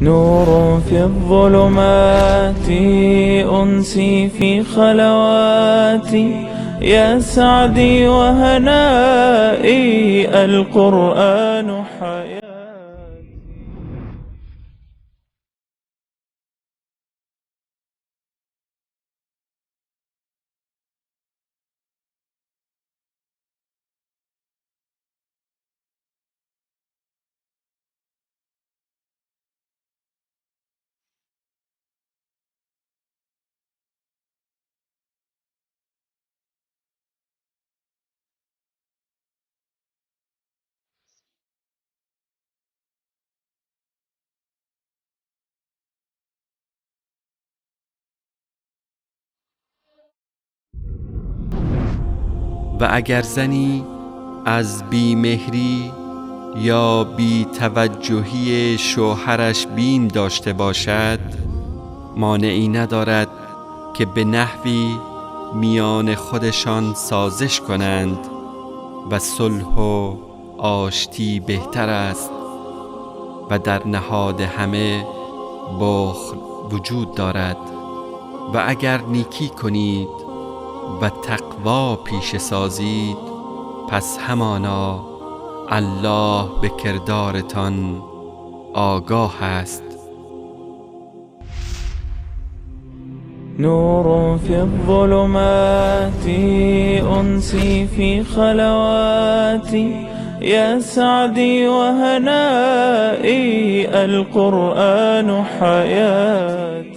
نور في الظلمات، أنسي في خلواتي، يا سعدي وهنائي، القرآن حياتي. و اگر زنی از بیمهری یا بیتوجهی شوهرش بیم داشته باشد، مانعی ندارد که به نحوی میان خودشان سازش کنند و صلح و آشتی بهتر است و در نهاد همه بخل وجود دارد. و اگر نیکی کنید و تقوا پیشه سازید، پس همانا الله به کردارتان آگاه است. نور في الظلمات، أنسي في خلواتي، يا سعدي وهنائي، القرآن حياتي.